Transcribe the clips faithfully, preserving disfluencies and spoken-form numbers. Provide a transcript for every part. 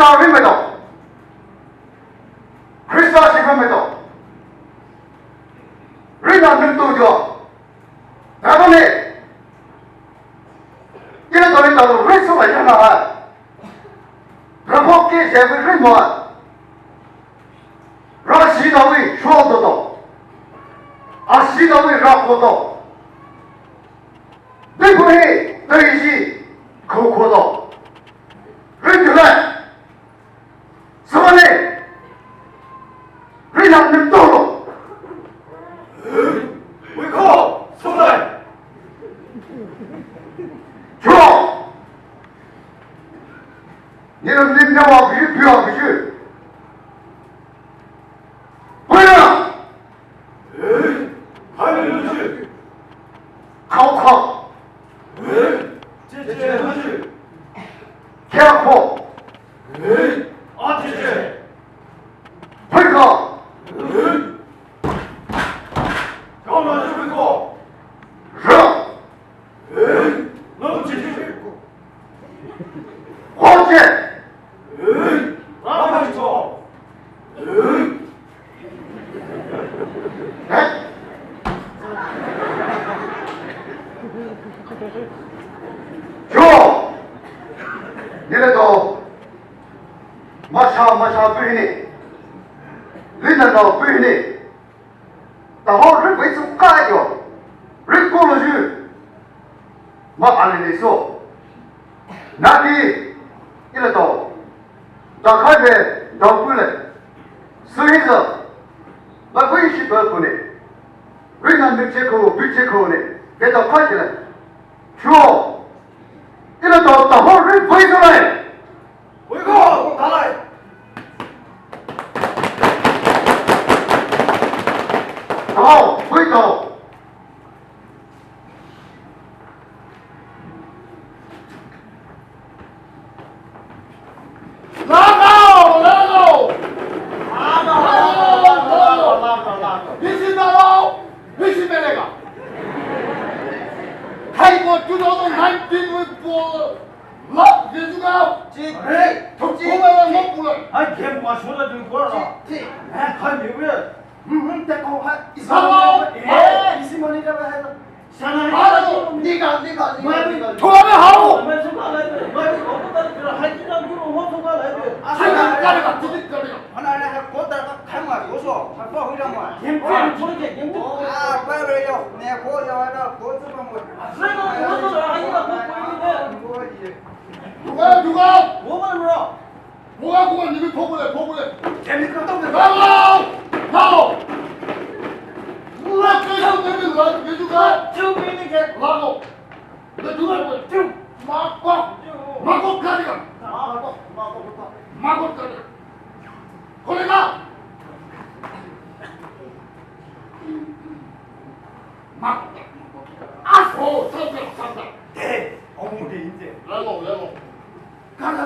Tari maitao. Khrista shi maitao. Rina nuntu jo. Rabone. Ina tori talo riso la yana ha. Rabo ke jewe rimo. Rashi dawi sho dodo. Ashi dawi rako do. Dipuri daiji kokodo. Ritule. Sumane. Rina nentolo. Wiko. Sumane. Chuo. Nina nina wa biu biu biu. Wina. Hallelujah. Khao khao. Che che hallelujah. Kia khao. A che che. Pui khao. Khao na che pui khao. Ra. Lo che che. Ho che. Ra che che. Chuo. Nile to. Masha masha pühini. Lina to pühini. Taho ri vei su ka yo. Ri ko lo ju. Ma ale ni so. Nati. Ile to. Dakhai be dau pule. Suiza. Ba vei shi ba pune. Rina mi che ko, bi che ko ne. Be dakhai kile. Chuo. Ile to taho ri vei su le. Wei ko, ka lai. Taho, wei to. Lago, lago. Lago, lago, lago, lago. This is the law. This is the law. Hai ko two thousand nineteen with ball. Love, this is the law. Chi, chi, chi. Hai game ma shola ding ko la. Chi, chi. Hai, hai, you will. Hmm, hmm, take off, hai. Hello. Eh, isi money ka ba hai. Sana. Hello. Niga, niga, niga, niga. Thora hao. Mai suka lai be. Mai suka lai be. Hai kina guru ho suka lai be. Suka lai be, suka lai be. Mana na ko ta ka khai ma ko so. Ha ko hui la ma. Game ko ko ke game ko. Ah, bye bye yo. Ne ko yo na ko su ma mo. Sai ko ko so ai na ko ko ni ne. Duga, duga. Wo ba bro. Buka, buka, nimi phokule, phokule. Kemi koto ke. Lao! Lao! Buka, ke, ke, ke, ke, lao, ke, ke, ke. Chu, ke, ke, ke. Lao! Le, chu, le, chu. Mako. Mako, ke, ke. Mako, mako, mako. Mako, ke, ke. Kole ka. Mako. As. Oh, sabda, sabda. Eh, omu de inte. Lao, lao. Hard!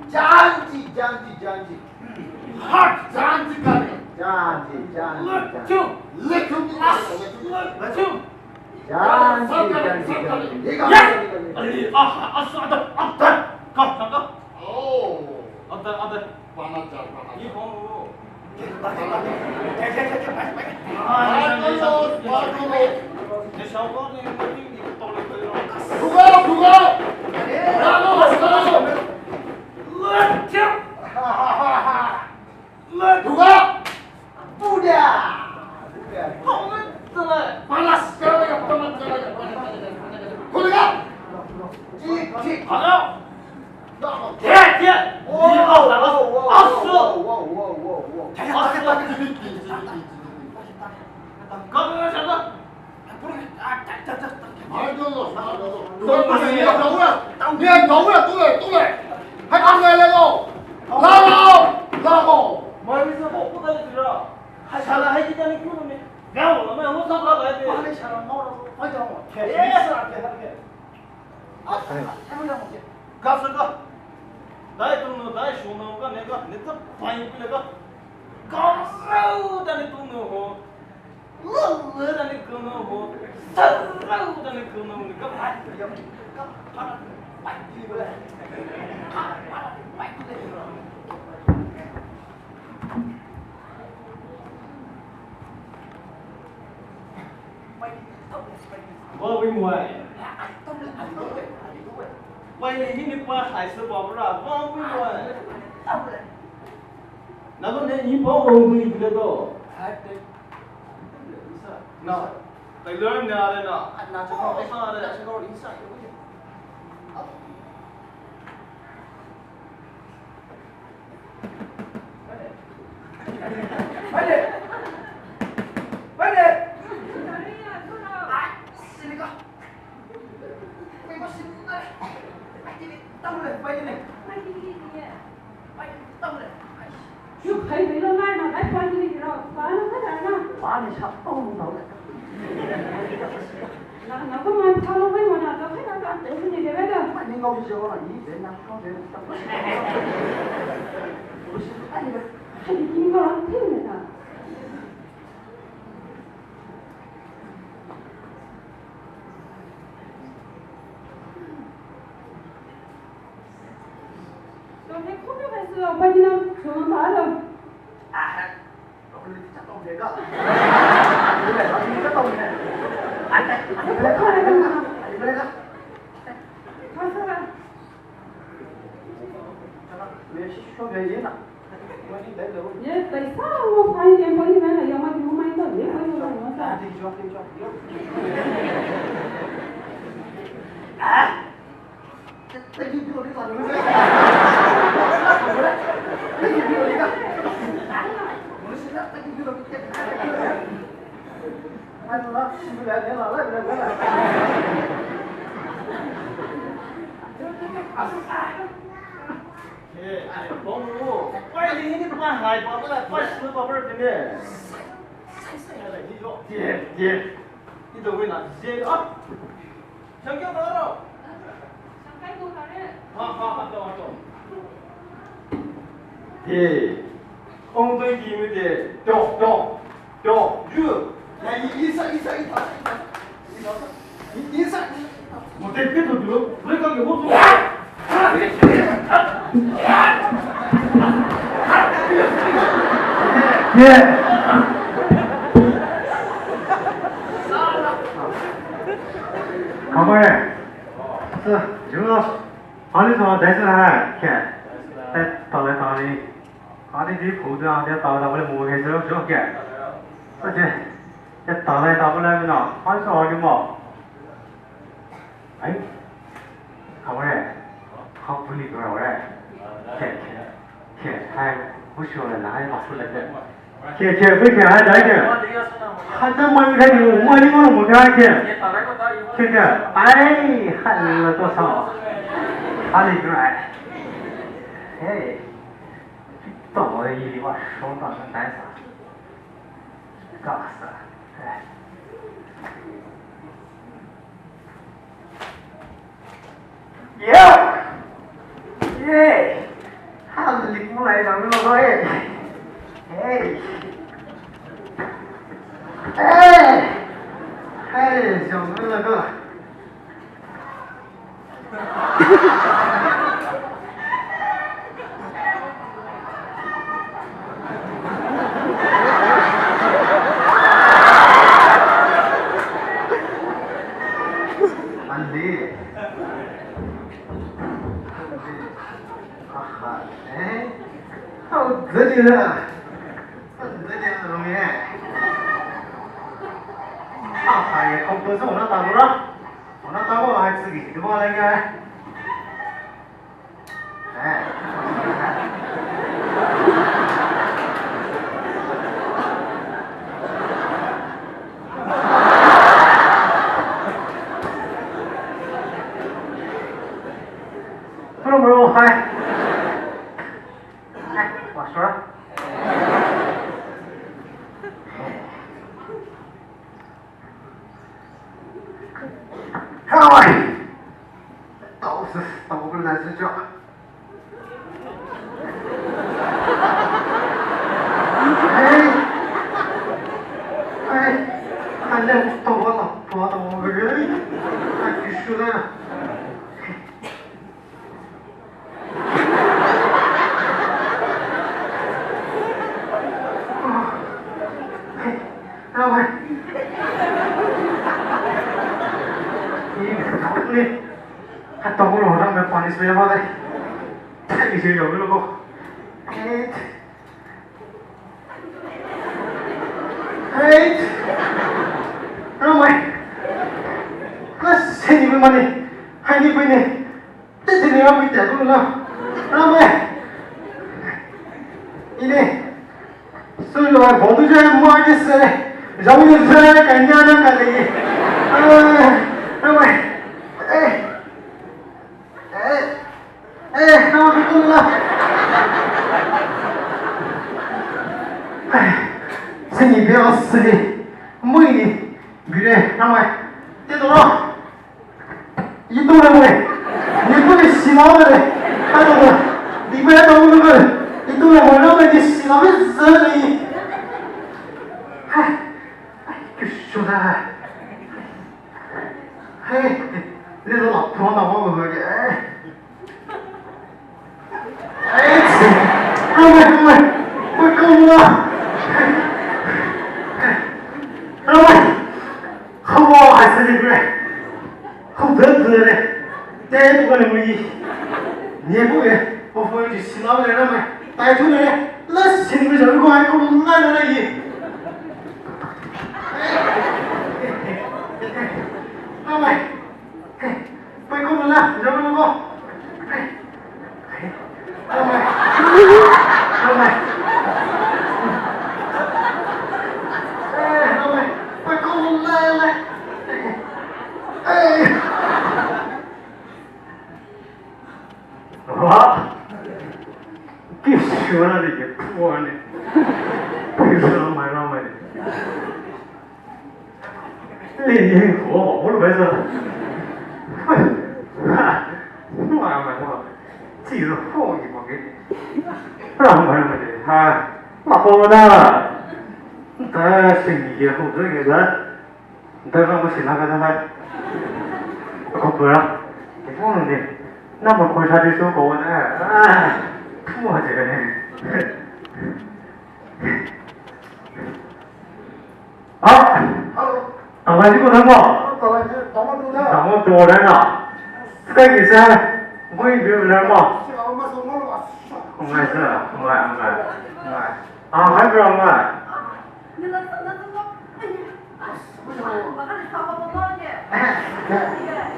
Janji, janji, janji. Hard! Janji, janji. Janji, janji, janji. Let's go. Let's go. Janji, janji, janji. Yes! Ali, ah, ah, ah, ah, ah, ah, ka, ka, ka. Oh. Ada, ada. Pana jar, pana jar. Ni hong lo. Duga, duga. Let's go. Duga. Buddha! Panas! Kuliga! Cik, cik! Halo! Dia, dia! Wow, wow, wow, wow, wow, wow, wow. Asu! Asu! Kau kena siapa? Shonao ka ne ka ne ta pai pule ka. Ka rau ta ne tu no ho. Lele ta ne ko no ho. Sa rau ta ne ko no ne ka. Ka pai pule. Ka pai pule. Wa wi mo ai. Wa le hi ni pa hai se ba ra. Wa wi mo ai. Na ko ne ni pa o wi le do. Na. Tai le na le na. Na sa ko. Yu khai bai lo ngai na, bai pon ni ro, pa na ka da na. Pa ni sa pon na. Na, na ko man follow bai mo na, ka khai na ka te ni de bai da. Pa ni ngau ji jo na, ni de na, ko de. Ai ni ko an te ni na. Ye, paisa mo fine, tempo ni mana, ya ma di mo mai to, ye, mo ni mo sa. Te, ong doi di mi te, tok, tok, tok, yu. Na, i, isa, isa, isa, isa. Isa, isa. I, isa. Mo te pe to dilo, re ka ke ho so. Ye. Kamare. Sa, jula. Ani sa, dai sa ha, ke. Eh, ta le ta ni. Ani di phu da, dia ta da, wale mo ke so, so ke. Sa ke. Dia ta le ta, wale na. Ani sa, ani mo. Ai. Ka wale. Ka puli ko wale. Ke, ke. Ke, hai, mo sho le na, hai, ma phu le ke. Ke, ke, wei ke, hai, dai ke. Hai, dai mai, dai ke, mai ni mo mo ke, hai ke. Ke, ke. Ai, hai, la to sa. Hai, ni ke, ai. Hey. To mo yi li wa, shou ta na dai sa. Ka sa. Ai. Yeah! Yeah! Halik mo lai lang lo, eh. Hey! Hey! Hey, jom mo la ko. Andi. Andi. Aha. Eh? How good is that? How good is that, man? Aha, ye, how good is that? Ona tabo la. Ona tabo la, hai, tsugi, tsugi, tsugi, tsugi. Bro, bro, hi. Hi, what's up? Hi. Tao se, tao bu la se jo. Spela ba dai. Thai mi shi yo lo ko. Hey. Hey. Ramai. Ka seni be mani. Hai ni be ni. Te te ni ramai te ko la. Ramai. Ine. Sulu ai bondu je mo ai se. Jamu je ka nya na ka le. Ah, ramai. Eh. Eh, eh, na wa tu la. Ai, seni be asli. Mui ni, bire, na mai. Te do ro. Itu le mui. Ni tu le sila le. Ai do. Di be do le. Itu le mui na mai di sila le se le. Ai, ai, ke shu da. Hey, le lo la pua na wa wa ke. Hey, hey, hey, hey, come on. Hey, come on, I said it, right? Come on, come on. Te tu ka le mo yi. Ni ko ye, ko fo ji sila le na mai. Tai tu le, la sin ko ja ko ai ko la na yi. Amai. Pai ko la, ja ko ko. Amai. Amai. Eh, amai. Pai ko la la. Eh. Wa. Ki shura ni ke puane. Ki shura mai na mai. Ni ni ko wa lo bai sa. Wa ma wa. Ti ro ho ni ma ke. Ra mai mai. Ha. Ma ko na. Ta se ni ke ho de ke da. Nta ka mo sina ka na. Ko pura. Ke mo ne. Na mo ko sa de so ko na. Ah. Mo je ne. Ah. Hello. Ang lagi ko na mo. Ang lagi, tama tu na. Tama tu na na. Sky ni sa. Ko ni bi na mo. Ang lagi sa. Ang lagi, ang lagi. Ang lagi. Ah, hi, bro, ang lagi.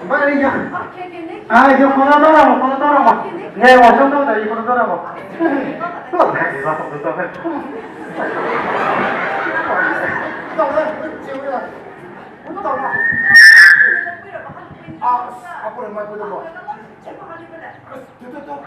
Bye, ya. Ah, ya, kono tara mo, kono tara mo. Ne, wa chong tara, ya, kono tara mo. Tuh, hai, ya, kono tara. Ah, apa nama itu mo? Tuh, tuh, tuh.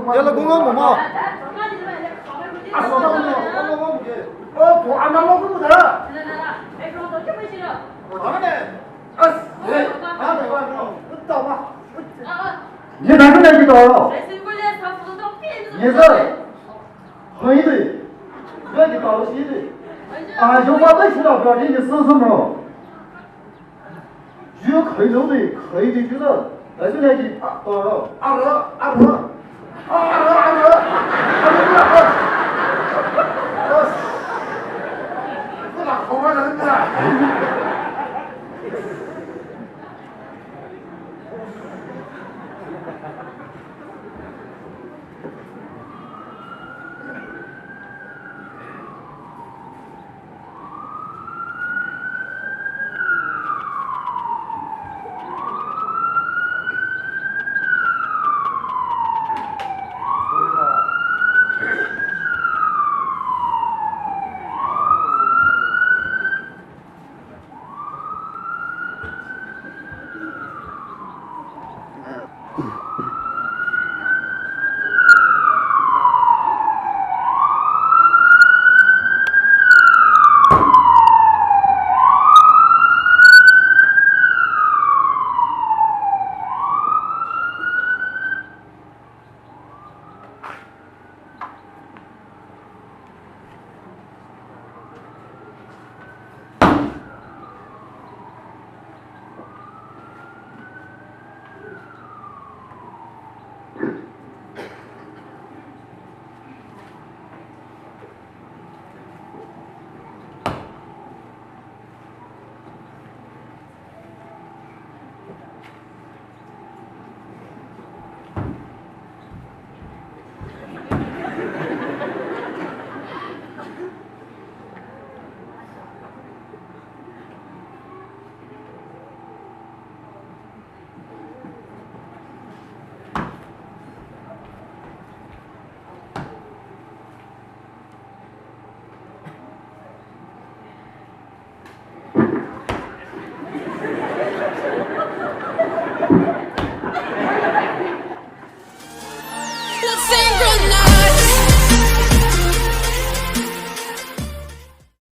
Yala gunga mama. Ye na na ki to. Ye sa. Hai de. Na ki to si de. A, yo ba dai si la ba ni su su mo. Yo kai lo de, kai de ki la. Dai su na ki. A, a, a, a, a.